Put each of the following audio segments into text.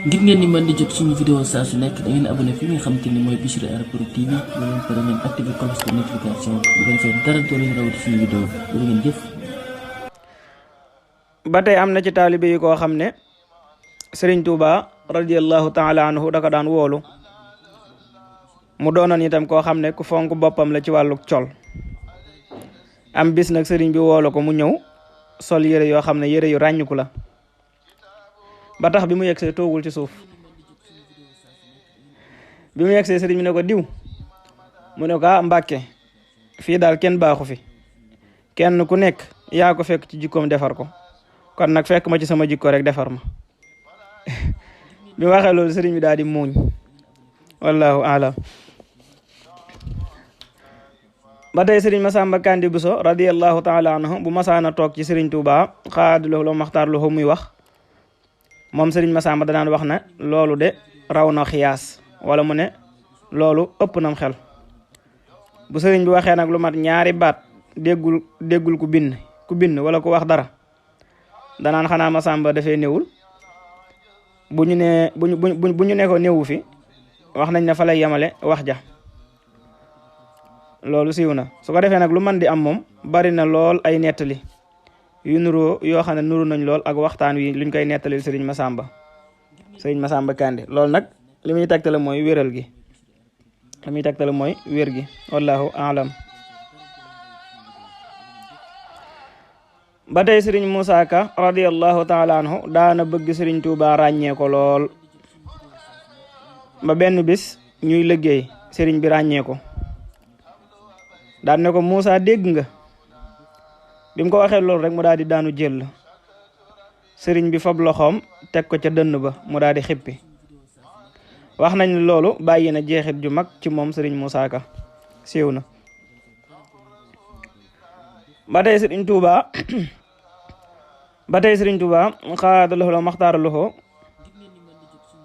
ngir ngeen di mën di jot suñu vidéo saa su nekk da ngeen abonné fi nga xamante ni mooy Bichri Airport TV ba leen pare ngeen activé cloche de notification bu ko defee dara doo leen rawati suñu vidéo bu ngeen jëf. ba tey am na ci taalibe yi koo xam ne Sëriñ Tuuba radiyallahu taala anhu da ko daan woolu mu doonoon itam koo xam ne ku fonk boppam la ci wàllu col. am bis nag sëriñ bi woolu ko mu ñëw sol yére yoo xam ne yére yu ràññiku la ba tax bi mu yegsee toogul ci suuf. bi mu yegsee sëriñ bi ne ko diw mu ne ko Mbàkke fii daal kenn baaxu fi, kenn ku nekk yaa ko fekk ci jikkoom defar ko, kon nag fekk ma ci sama jikko rek defar ma. bi mu waxee loolu sëriñ bi daal di muuñ. wallahu alam. ba tey sëriñ Masamba Kandi Buso radiyallahu taala anhu bu masaana toog ci sëriñ Tuuba xaaduloo la maxtaar loxo muy wax, moom sëriñ Masamba danaan wax na loolu de raw na xiyaas, wala mu ne loolu ëpp nam xel. bu sëriñ bi waxee nag lu mat ñaari baat déggul ku bind wala ku wax dara, danaan xanaa Masamba dafee néewul. bu ñu ne ko néewu fi, wax nañ ne fa lay yemale wax ja. loolu siiw na. su ko defee nag lu man di am moom bari na lool ay nettali yu nuroo yoo xam ne nuru nañ lool ak waxtaan wi luñ koy nettalil sëriñ Masamba Kandi. loolu nag li muy tegtale mooy wéral gi, wér gi. wallahu alam. ba tey sëriñ Moussa Ka radiyallahu taala anhu daana bëgg sëriñ Tuuba ràññee ko lool. ba benn bis ñuy liggéey sëriñ bi ràññee ko, daan ne ko Moussa dégg nga. bi mu ko waxee loolu rek mu daal di daanu jël. sëriñ bi fab loxoom teg ko ca dënn ba mu daal di xippi. wax nañ ne loolu bàyyi na jeexit ju mag ci moom sëriñ Moussa Ka, siiw na. ba tey sëriñ Tuuba xaada loxo la maxtaara loxo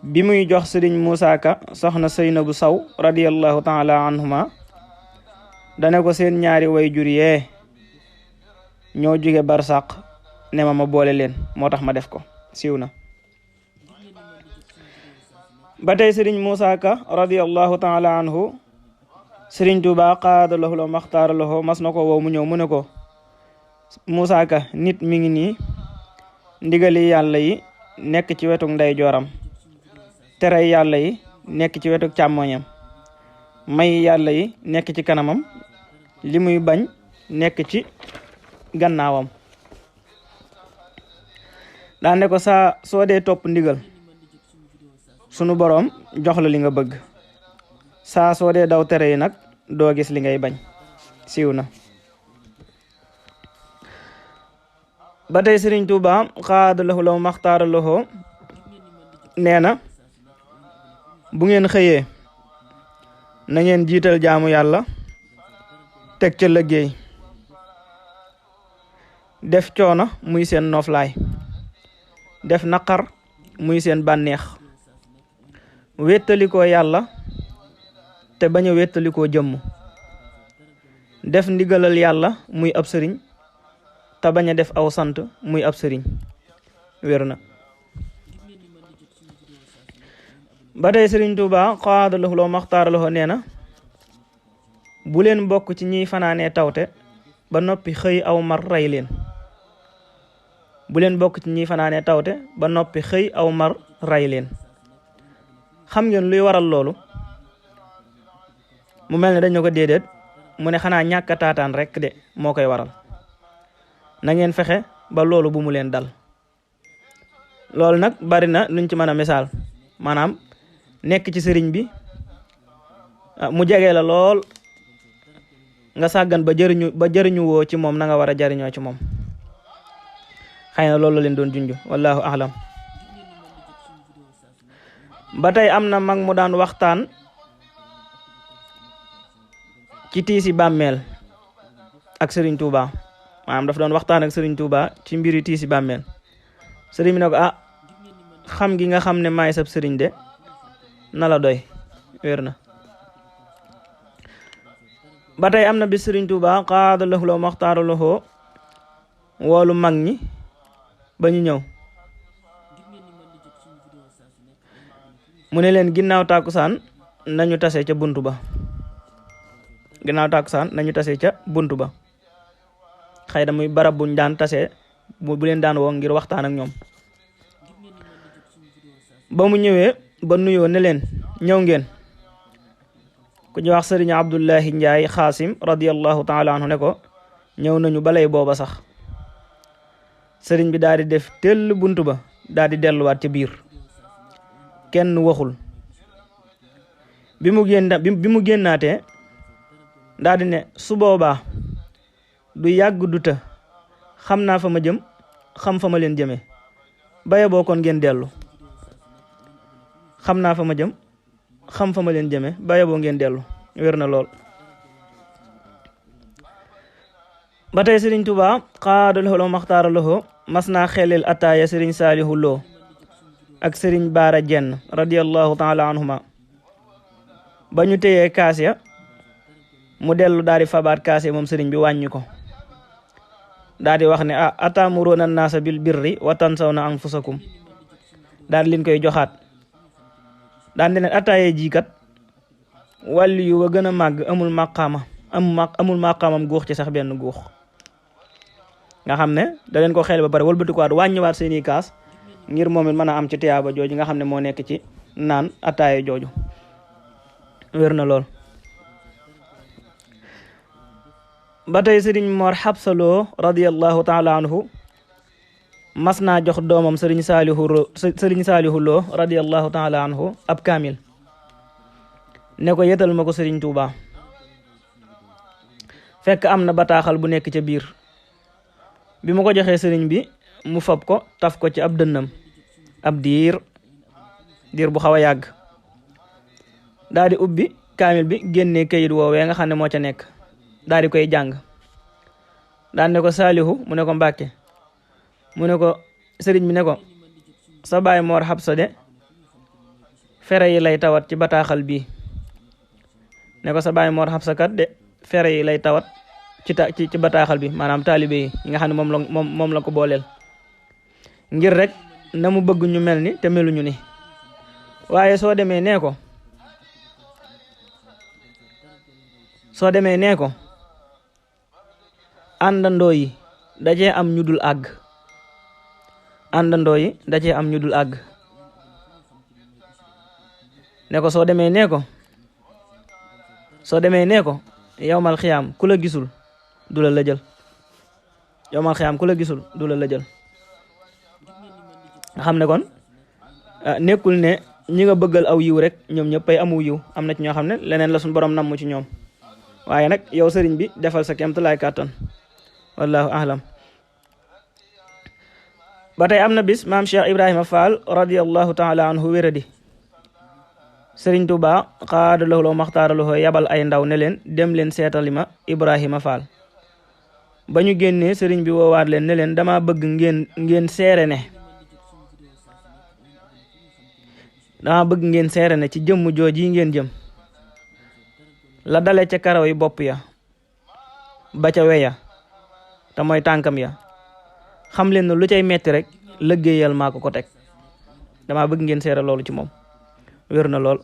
bi muy jox sëriñ Moussa Ka soxna Seynabu Saw radiyallahu taala anhuma, dane ko seen ñaari way jur yee ñoo jóge barsàq ne ma boole leen, moo tax ma def ko, siiw na. ba tey sëriñ Moussa Ka radiyallahu taala anhu sëriñ Tuuba xaada loxo la maxtaara loxo mas na ko woo mu ñëw mu ne ko Moussa Ka nit mi ngi nii, ndigali yàlla yi nekk ci wetuk ndeyjooram, tere yàlla yi nekk ci wetuk càmmoñam, may yàlla yi nekk ci kanamam, li muy bañ nekk ci gannaawam. daan ne ko soo dee topp ndigal sunu boroom jox la li nga bëgg, soo dee daw tere yi nag doo gis li ngay bañ, siiw na. ba tey sëriñ Tuuba xaada lahu law maxtaara lahu nee na bu ngeen xëyee na ngeen jiital jaamu yàlla, teg ca liggéey, def coono muy seen noflaay, def naqar muy seen bànneex, wéttalikoo yàlla te bañ a wéttalikoo jëmm, def ndigalal yàlla muy ab sëriñ te bañ a def aw sant muy ab sëriñ, wér na. ba tey sëriñ Tuuba xaada lahu loo maxtaara lahu nee na bu leen bokk ci ñiy fanaanee tawte ba noppi xëy aw mar rey leen. bu leen bokk ci ñiy fanaanee tawte ba noppi xëy aw mar rey leen. xam ngeen luy waral loolu? mu mel ne dañu ko déedéet, mu ne xanaa ñàkk a taataan rek de moo koy waral. na ngeen fexe ba loolu bu mu leen dal. loolu nag bari na luñ ci mën a misaal, maanaam nekk ci sëriñ bi mu jege la lool nga sàggan ba jëriñu woo ci moom na nga war a jariñoo ci moom. xëy na loolu la leen doon junj, wallahu ahlam. ba tey am na mag mu daan waxtaan ci tiisi bàmmeel ak sëriñ Tuuba, maanaam daf doon waxtaan ak sëriñ Tuuba ci mbiri tiisi bàmmeel. sëriñ bi ne ko xam gi nga xam ne maay sab sëriñ de na la doy, wér na. ba tey am na bis sëriñ Tuuba xaada lahu law maxtaara lahu woolu mag ñi ba ñu ñëw mu ne leen ginnaaw tàkkusaan nañu tase ca buntu ba xëy na muy barab buñ daan tase bu leen daan woo ngir waxtaan ak ñoom. ba mu ñëwee ba nuyoo ne leen ñëw ngeen. ku ñu wax sëriñ Abdullahi Njaay Xaasim radiyallahu taala anhu ne ko ñëw nañu balay booba sax. sëriñ bi daal di def tell buntu ba daal di delluwaat ca biir kenn waxul. bi mu génnaatee daal di ne su boobaa du yàgg du të xam naa fa ma jëm xam fa ma leen jëmee baye boo kon ngeen dellu. xam naa fa ma jëm xam fa ma leen jëmee baye boo ngeen dellu wér na lool. ba tey sëriñ Tuubaa xaadaloxo la maxtaara loxo mas naa xelel ataaya sëriñ Saalihu Lo ak sëriñ Baara Jenn radiyallahu taala anhuma ba ñu téyee kaas ya mu dellu daal di fabaat kaas ya moom sëriñ bi wàññi ko daal di wax ne ataamuruuna naasa bil birri wa tansawna anfusakum daal di leen koy joxaat daal di leen ataaya jiikat wàllu yu wa gën a màgg amul maqaamam guux ci sax benn guux nga xam ne da leen ko xel ba pare wëlbatikuwaat wàññiwaat seeni kaas ngir moom it mën a am ci tiyaaba jooju nga xam ne moo nekk ci naan ataaya jooju wér na lool. ba tey sëriñ Mor Xabsa Lo radiyallahu taala anhu mas naa jox doomam sëriñ Saalihu Lo radiyallahu taala anhu ab kaamil ne ko yetal ma ko sëriñ Tuubaa fekk am na bataaxal bu nekk ca biir bi mu ko joxee sëriñ bi mu fab ko taf ko ci ab dënnam ab diir bu xaw a yàgg daal di ubbi kaamil bi génnee kayit woowee nga xam ne moo ca nekk daal di koy jàng daal ne ko Saalihu mu ne ko Mbàkke mu ne ko sëriñ bi ne ko sa baay Mor Xabsa de fere yi lay tawat ci bataaxal bii ne ko sa baay Mor Xabsa kat de fere yi lay tawat ci bataaxal bi maanaam taalibe yi nga xam ne moom la ko booleel ngir rek na mu bëgg ñu mel ni te meluñu ni waaye soo demee nee ko àndandoo yi dajee am ñu dul àgg ne ko soo demee nee ko yowmal xiyaam ku la gisul du la lëjal nga xam ne kon nekkul ne ñi nga bëggal aw yiw rek ñoom ñëpp ay amu yiw am na ci ñoo xam ne leneen la suñu borom namm ci ñoom waaye nag yow sëriñ bi defal sa kéemtalaay kàttan wallahu ahlam. ba tey am na bis maam Cheikh Ibrahima Fall radiyallahu taala anhu wéradi sëriñ Tuubaa xaadaloo maxtaaraloo yabal ay ndaw ne leen dem leen seetali ma Ibrahima Fall ba ñu génnee sëriñ bi woowaat leen ne leen dama bëgg ngeen seere ne ci jëmm jooji ngeen jëm la dale ca karaw yi bopp ya ba ca weya te mooy tànkam ya xam leen ne lu cay metti rek liggéeyal maa ko teg dama bëgg ngeen seere loolu ci moom wér na lool.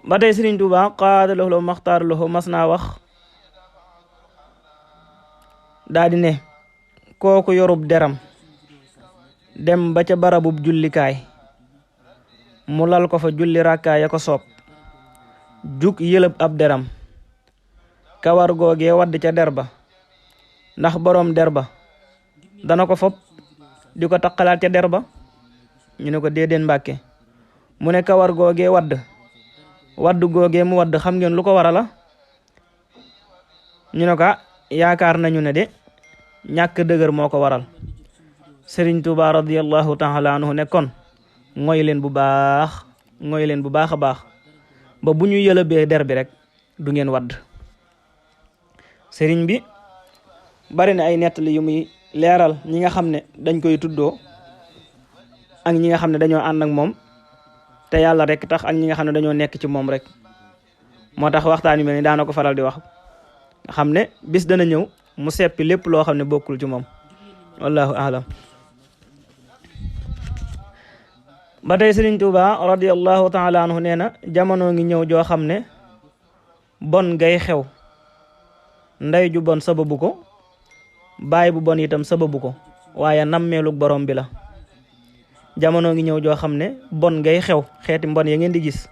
ba tey sëriñ Tuubaa xaadaloo maxtaaraloo mas naa wax daa di ne kooku yorub deram dem ba ca barabub jullikaay mu lal ko fa julli rakkaay ya ko soob jug yëlëb ab deram kawar googee wadd ca der ba ndax boroom der ba dana ko fob di ko taqalaat ca der ba ñu ne ko déedéet Mbàkke mu ne kawar googee wadd googee mu wadd xam ngeen lu ko warala ñu ne ko yaakaar nañu ne de ñàkk dëgër moo ko waral Sëriñ Tuubaa radiyallahu taala anhu ne kon ngoy leen bu baax a baax ba bu ñu yëlëbee der bi rek du ngeen wadd. sëriñ bi bari na ay nettali yu muy leeral ñi nga xam ne dañ koy tuddoo ak ñi nga xam ne dañoo ànd ak moom te yàlla rek tax ak ñi nga xam ne dañoo nekk ci moom rek moo tax waxtaan yu mel ni daana ko faral di wax nga xam ne bis dana ñëw mu seppi lépp loo xam ne bokkul ci moom wallahu a'lam. ba tey Sëriñ Tuuba radiyallahu taala anhu nee na jamono ngi ñëw joo xam ne bon ngay xew ndey ju bon sababu ko baay bu bon itam sababu ko waaye nammeelug borom bi la. jamono ngi ñëw joo xam ne bon ngay xew xeeti mbon ya ngeen di gis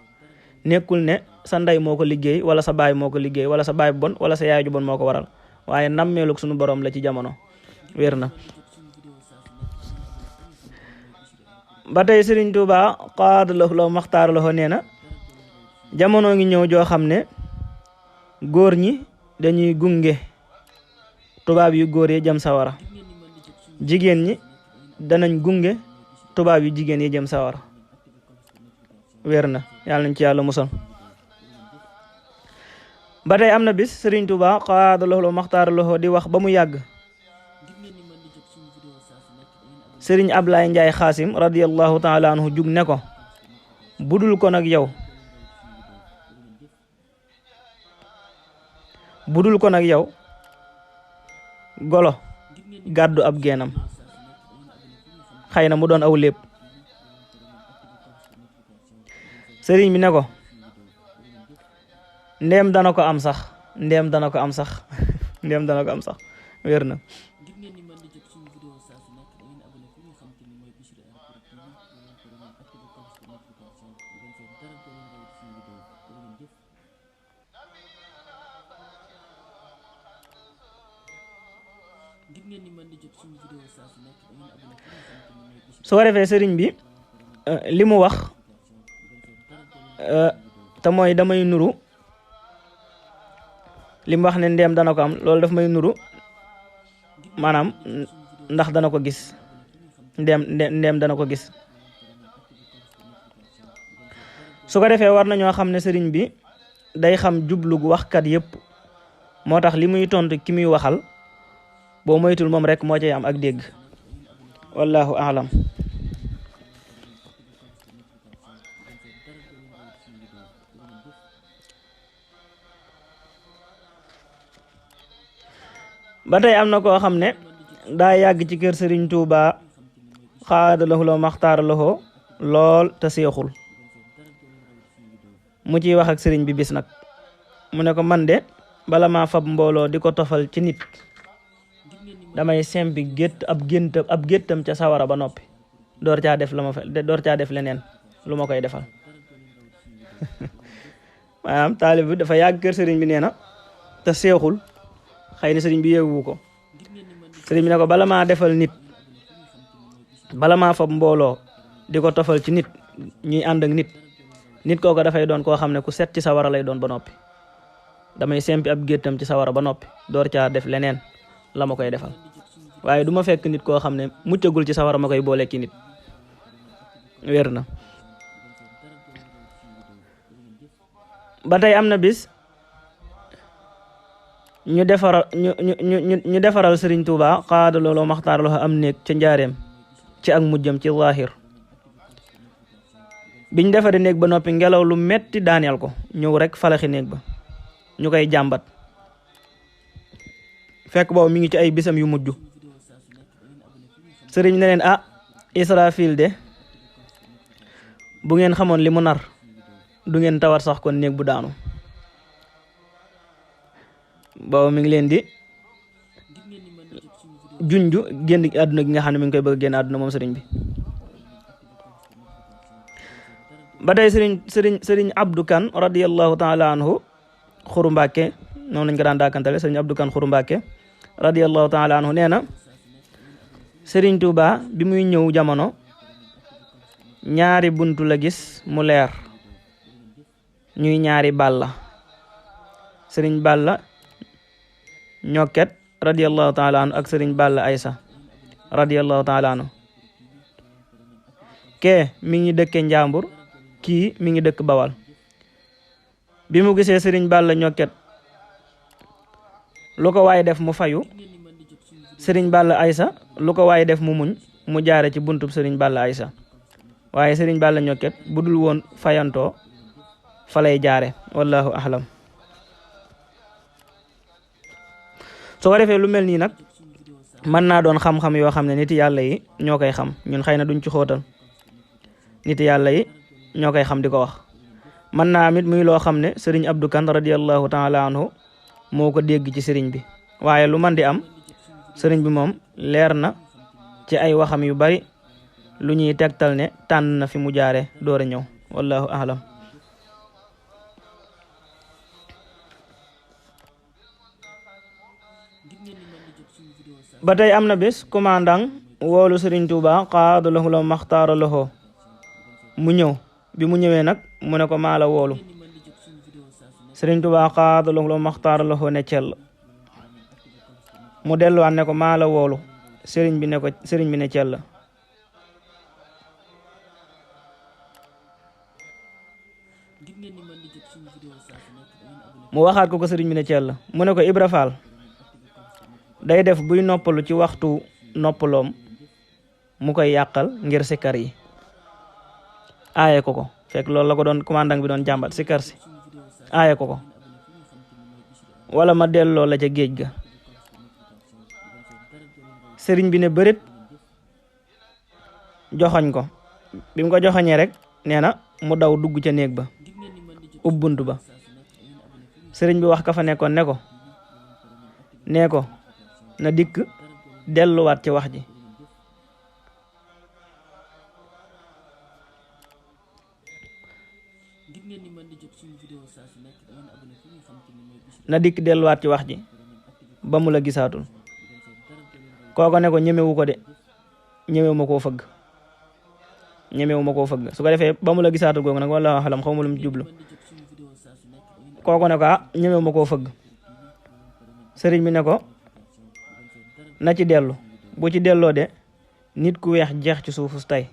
nekkul ne sa ndey moo ko liggéey wala sa baay moo ko liggéey wala sa baay bu bon wala sa yaay ju bon moo ko waral waaye nammeelug sunu borom la ci jamono wér na. ba tey Sëriñ Tuuba qaadalahu law maxtaar lahu nee na jamono ngi ñëw joo xam ne góor ñi dañuy gunge tubaab yu góor yi jëm sawara jigéen ñi danañ gunge tubaab yu jigéen yi jëm sawara wér na yàlla nañ ci yàlla musal. ba tey am na bis Sëriñ Tuuba qaadalahu law maxtaar lahu di wax ba mu yàgg Sëriñ Ablaay Njaay Xaasim radiyallahu taala anhu jug ne ko budul ko nag yow golo gàddu ab geenam xëy na mu doon aw lépp. sëriñ bi ne ko ndéem dana ko am sax ndéem dana ko am sax wér na. su ko defee sëriñ bi li mu wax te mooy damay nuru li mu wax ne ndeem dana ko am loolu daf may nuru maanaam ndax dana ko gis ndeem dana ko gis. su ko defee war nañoo xam ne sëriñ bi day xam jublug waxkat yépp moo tax li muy tontu ki muy waxal boo moytul moom rek moo cay am ak dégg wallahu a'lam. ba tey am na koo xam ne daa yàgg ci kër Sëriñ Tuuba xaadalahu law maxtaar lahu lool te seexul mu ciy wax ak sëriñ bi bis nag mu ne ko man de bala maa fab mbooloo di ko tofal ci nit damay sempi ab géttam ca sawara ba noppi door caa def leneen lu ma koy defal maanaam taalib bi dafa yàgg kër sëriñ bi nee na te seexul xëy na sëriñ bi yeewu ko sëriñ bi ne ko bala maa defal nit bala maa fab mbooloo di ko tofal ci nit ñuy ànd ak nit kooku dafay doon koo xam ne ku set ci sawara lay doon ba noppi damay sempi ab géttam ci sawara ba noppi door caa def leneen la ma koy defal waaye du ma fekk nit koo xam ne muccagul ci sawara ma koy boole ki nit wér na. ba tey am na bis ñu defaral Sëriñ Tuuba xaada looloo maxtaar loo am néeg ca njaareem ci ak mujjam ci zaahir biñ defaree néeg ba noppi ngelaw lu metti daaneel ko ñëw rek falaxi néeg ba ñu koy jàmbat fekk boobu mi ngi ci ay bisam yu mujj sëriñ ne leen Israfil de bu ngeen xamoon li mu nar du ngeen tawar sax kon néeg bu daanu boobu mi ngi leen di junju génn àdduna gi nga xam ne mi ngi koy bëgg génn àdduna moom sëriñ bi. ba tey sëriñ Abdou Kan radiyallahu taala anhu Xuru Mbàkke noonu lañ ko daan daakantale sëriñ Abdou Kan Xuru Mbàkke radiyallahu taala anhu nee na sëriñ Tuuba bi muy ñëw jamono ñaari buntu la gis mu leer ñuy ñaari balla sëriñ Balla ñokket radiyallahu taala anhu ak sëriñ Balla Aysa radiyallahu taala anhu kee mi ngi dëkke Njàmbur kii mi ngi dëkk Bawal bi mu gisee sëriñ Balla ñokket lu ko waay def mu fayu sëriñ Balla Aysa lu ko waay def mu muñ mu jaare ci buntub sëriñ Balla Aysa waaye sëriñ Balla ñokket bu dul woon fayantoo fa lay jaare wallahu ahlam. su ko defee lu mel nii nag mën naa doon xam-xam yoo xam ne nit yàlla yi ñoo koy xam, ñun xëy na duñ ci xóotal, nit yàlla yi ñoo koy xam di ko wax. mën naa amit muy loo xam ne sëriñ Abdou Kane radiyallahu taala anhu moo ko dégg ci sëriñ bi, waaye lu man di am sëriñ bi moom leer na ci ay waxam yu bari lu ñuy tegtal ne tànn na fi mu jaare door a ñëw, wallahu ahlam. ba tey am na bés commandant woolu sëriñ Tuuba xaada lahu la maxtaara lahu mu ñëw, bi mu ñëwee nag mu ne ko maa la woolu. sëriñ Tuuba xaada lahu la maxtaara lahu ne cell, mu delluwaat ne ko maa la woolu. sëriñ bi ne cell. mu waxaat ko sëriñ bi ne cell, mu ne ko Ibra Faal day def buy noppalu ci waxtu noppaloom mu koy yàqal ngir sikkar yi, aaye ko fekk loolu la ko doon commandant bi doon jàmbat sikkar si, aaye ko wala ma delloo la ca géej ga. sëriñ bi ne bërit joxoñ ko, bi mu ko joxoñee rek nee na mu daw dugg ca néeg ba ub bunt ba. sëriñ bi wax ka fa nekkoon ne ko nee ko na dikk delluwaat ci wax ji. na dikk delluwaat ci wax ji ba mu la gisaatul. kooko ne ko ñemewu ko de, ñemewu ma koo fëgg, su ko defee ba mu la gisaatul googu nag wala xalam xaw ma lu mu jublu. kooko ne ko ñemewu ma koo fëgg. sëriñ bi ne ko na ci dellu, bu ci delloo de nit ku weex jeex ci suufus tey.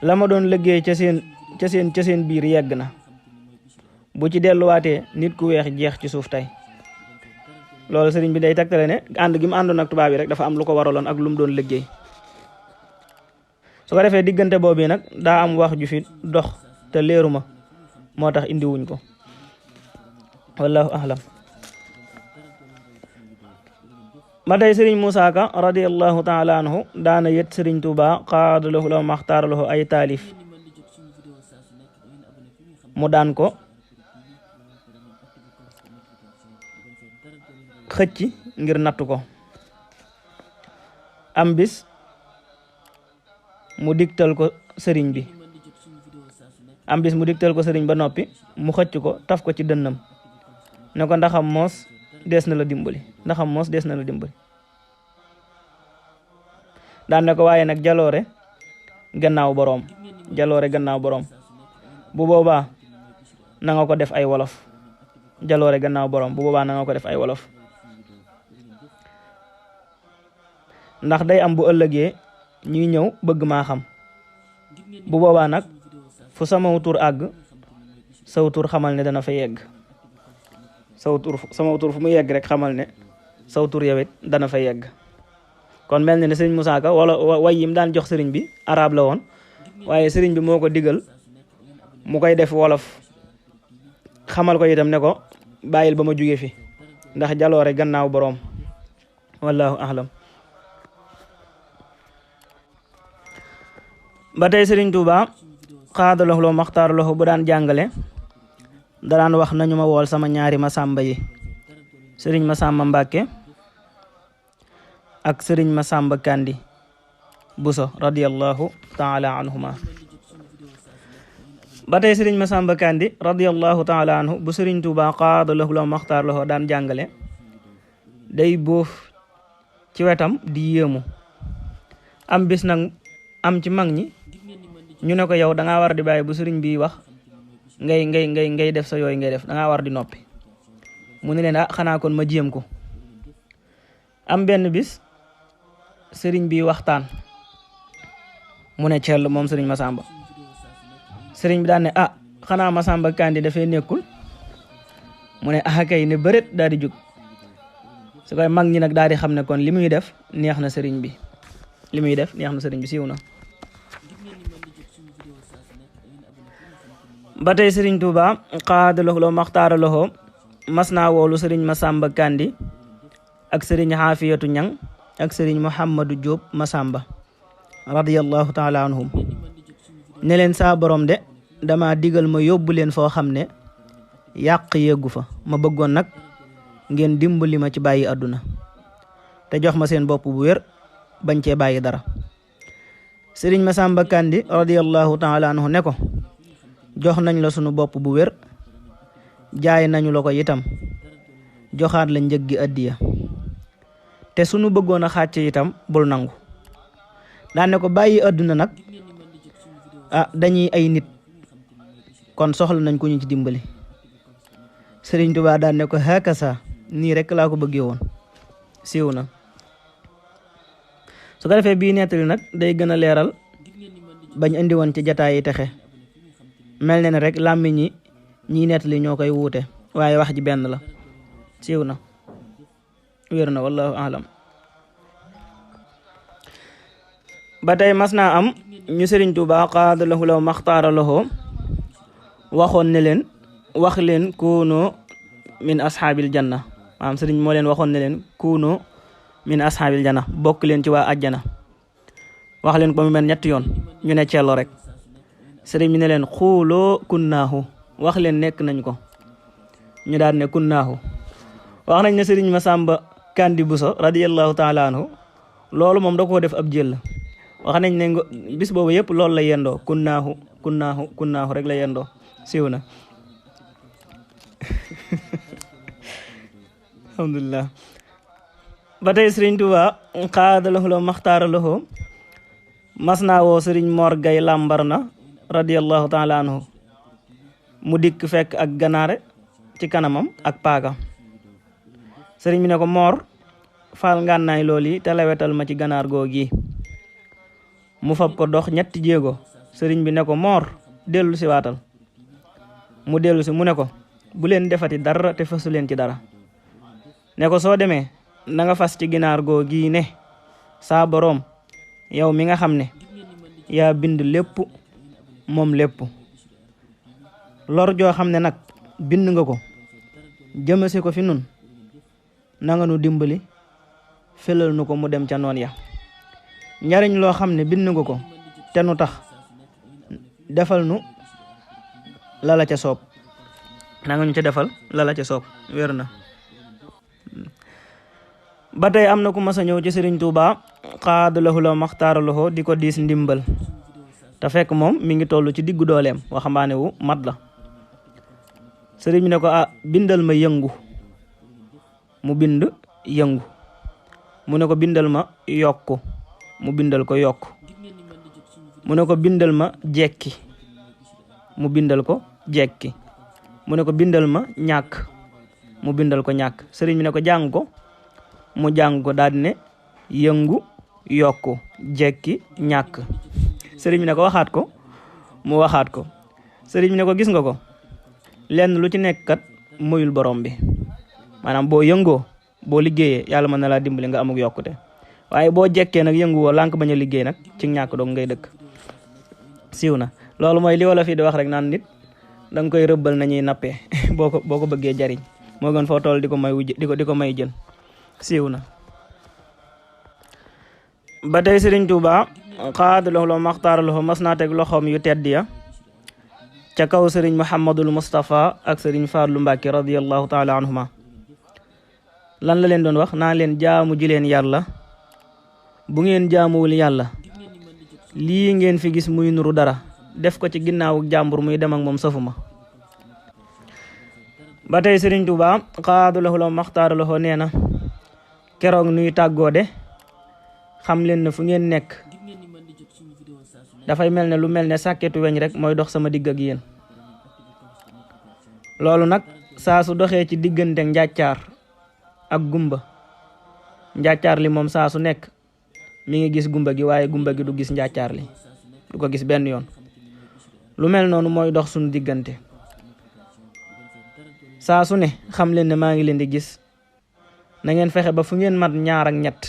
la ma doon liggéey ca seen biir yegg na, bu ci delluwaatee nit ku weex jeex ci suuf tey. loolu sëriñ bi day tegtale ne ànd gi mu àndoon ak tubaab yi rek dafa am lu ko waraloon ak lu mu doon liggéey. su ko defee diggante boobu nag daa am wax ju fi dox te leeruma moo tax indiwuñ ko, wallahu ahlam. ma tey sëriñ Muusaa Ka radiyallahu taala anhu daana yët sëriñ Tuuba xaada lahu la maxtaara lahu ay taalif, mu daan ko xëcc ngir nattu ko. am bis mu digtal ko sëriñ ba noppi mu xëcc ko taf ko ci dënnam ne ko ndaxam moos dees na la dimbali. daan ne ko waaye nag jaloore gannaaw boroom, bu boobaa na nga ko def ay wolof. jaloore gannaaw boroom bu boobaa na nga ko def ay wolof, ndax day am bu ëllëgee ñuy ñëw bëgg maa xam. bu boobaa nag fu sama tur àgg saw tur xamal ne dana fa yegg. sama tur fu mu yegg rek xamal ne saw tur yowit dana fa yegg. kon mel na ne sëriñ Muusaa Ka wala way yim daan jox sëriñ bi arab la woon, waaye sëriñ bi moo ko digal mu koy def wolof, xamal ko itam ne ko bàyyil ba ma jóge fi ndax jaloore gannaaw boroom, wallahu ahlam. ba tey sëriñ Tuuba xaada lahu la maxtaara lahu bu daan jàngale da daan wax nañu ma wool sama ñaari Masamba yi, sëriñ Masamba Mbàkke ak sëriñ Masamba Kandi Buso radiyallahu taala anhuma. ba tey sëriñ Masamba Kandi radiyallahu taala anhu bu sëriñ Tuuba xaada lahu la maxtaara lahu daan jàngale day bóof ci wetam di yéemu. am bis nag am ci mag ñi ñu ne ko yow da ngaa war di bàyyi bu sëriñ bi wax ngay def sa yooyu ngay def, da ngaa war di noppi. mu ne leen xanaa kon ma jéem ko. am benn bis sëriñ bi waxtaan mu ne cell moom sëriñ Masamba. sëriñ bi daan ne xanaa Masamba Kandi dafay nekkul. mu ne kay ne bëreet daal di jóg. su koy mag ñi nag daal di xam ne kon li muy def neex na sëriñ bi, siiw na. ba tey sëriñ Tuuba xaada lahu la maxtaara lahu mas naa woolu sëriñ Masamba Kandi ak sëriñ Xaafiyatu Ñang ak sëriñ Muhammadu Jóob Masamba radiyallahu taala anhum ne leen saa borom de dama digal ma yóbbu leen foo xam ne yàq yeggu fa ma bëggoon nag ngeen dimbali ma ci bàyyi àdduna te jox ma seen bopp bu wér bañ cee bàyyi dara. sëriñ Masamba Kandi radiyallahu taala anhu ne ko jox nañ la sunu bopp bu wér jaay nañu la ko itam joxaat la njëg gi addiya te sunu bëggoon a xàcc itam bul nangu. daan ne ko bàyyi àdduna nag dañuy ay nit kon soxla nañ ko ñu ci dimbali. Sëriñ Tuubaa daan ne ko hakasa nii rek laa ko bëggee woon siiw na. su ko defee bii nettali nag day gën a leeral bañ indi woon ci jataay yi texe mel ne rek làmmiñ ñi ñiy nettali ñoo koy wuute waaye wax ji benn la siiw na wér na wallahu alam. ba tey mas naa am ñu Sëriñ Tuubaa qaada lahu law maxtaara lahu waxoon ne leen wax leen kuunu min ashaabil janna maanaam sëriñ moo leen waxoon ne leen kuunu min ashaabil janna bokk leen ci waa ajjana wax leen ko mu mel ñetti yoon ñu ne cello rek. sëriñ bi ne leen xuuloo kunnaahu wax leen nekk nañ ko ñu daal ne kunnaahu. wax nañ ne sëriñ Masamba Kandi Buso radiyallahu taala anhu loolu moom da koo def ab jël wax nañ ne bis boobu yëpp loolu la yendoo kunnaahu kunnaahu kunnaahu rek la yendoo siiw na alhamdulillah. ba tey sëriñ Tuubaa xaada lahu la maxtaara lahu mas naa woo sëriñ Mor Gay Lambar na radiyallahu taala anhu mu dikk fekk ak ganaare ci kanamam ak paaka. sëriñ bi ne ko Mor faal ngànnaay lool yi te lewetal ma ci ganaar googi mu fab ko dox ñetti jéego. sëriñ bi ne ko Mor dellu si waatal mu dellu si mu ne ko bu leen defati dara te fasu leen ci dara ne ko soo demee na nga fas ci ginaar googi ne saa boroom yow mi nga xam ne yaa bind lépp moom lépp lor joo xam ne nag bind nga ko jëmase ko fi nun nanga nu dimbali felal nu ko mu dem ca noon ya. njariñ loo xam ne bind nga ko te nu tax defal nu lala ca soob nanga ñu ca defal lala ca soob wér na. ba tey am na ku mas a ñëw ci Sëriñ Tuubaa xaada lahu la maxtaara lahu di ko diis ndimbal te fekk moom mi ngi toll ci diggu dooleem waxambaane wu mat la. sëriñ bi ne ko bindal ma yëngu mu bind yëngu mu ne ko bindal ma yokku mu bindal ko yokku mu ne ko bindal ma jekki mu bindal ko jekki mu ne ko bindal ma ñàkk mu bindal ko ñàkk. sëriñ bi ne ko jàng ko mu jàng ko daal di ne yëngu yokku jekki ñàkk. sëriñ bi ne ko waxaat ko mu waxaat ko. sëriñ bi ne ko gis nga ko lenn lu ci nekk kat moyul borom bi maanaam boo yëngoo boo liggéeyee yàlla mën na laa dimbali nga amuk yokkute waaye boo jekkee nag yënguwoo lànk bañ a liggéey nag ci ñàkk doog ngay dëkk. siiw na loolu mooy li wala fii di wax rek naan nit danga koy rëbbal nañuy nappee boo ko bëggee jariñ moo gën foo toll di ko may jën siiw na. ba tey Sëriñ Tuubaa xaada lahu la maxtaara lahu mas naa teg loxoom yu tedd ya ca kaw sëriñ Muhammadul Mustafa ak sëriñ Fadlu Mbàkke radiyallahu taala anhuma. lan la leen doon wax naa leen jaamu ji leen yàlla bu ngeen jaamuwul yàlla lii ngeen fi gis muy nuru dara def ko ci ginnaawu jàmbur muy dem ak moom safuma. ba tey Sëriñ Tuubaa xaada lahu la maxtaara lahu nee na keroog nuy tàggoo de xam leen ne fu ngeen nekk dafay mel ne lu mel ne sàkketu weñ rek mooy dox sama digg ak yéen. loolu nag saa su doxee ci diggante njàccaar ak gumba njàccaar li moom saa su nekk mi ngi gis gumba gi waaye gumba gi du gis njàccaar li du ko gis benn yoon. lu mel noonu mooy dox suñu diggante saa su ne xam leen ne maa ngi leen di gis na ngeen fexe ba fu ngeen mat ñaar ak ñett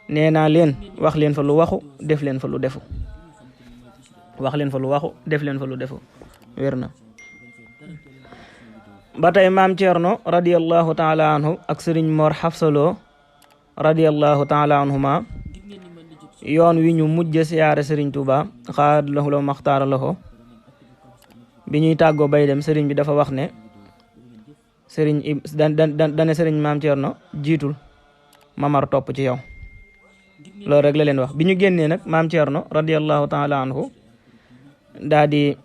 nee naa leen wax leen fa lu waxu def leen fa lu defu wax leen fa lu waxu def leen fa lu defu wér na. ba tey maam Thierno radiyallahu taala anhu ak sëriñ Mor Xafsaloo radiyallahu taala anhuma yoon wi ñu mujj siyaare sëriñ Tuuba xaad lahu la maxtaara lahu bi ñuy tàggoo bay dem sëriñ bi dafa wax ne sëriñ dane sëriñ maam Thierno jiitul mamar topp ci yow loolu rek la leen wax bi ñu génnee nag maam Thierno radiyallahu taala anhu daa di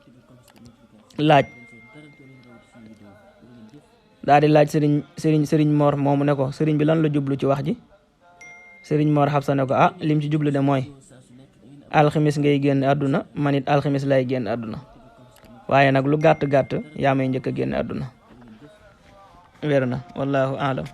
laaj sëriñ Mor moomu ne ko sëriñ bi lan la jublu ci wax ji sëriñ Mor Xabsa ne ko lim ci jublu de mooy alximis ngay génn àdduna man it alximis lay génn àdduna waaye nag lu gàtt-gàtt yaa may njëkk a génn àdduna wér na wallahu aalam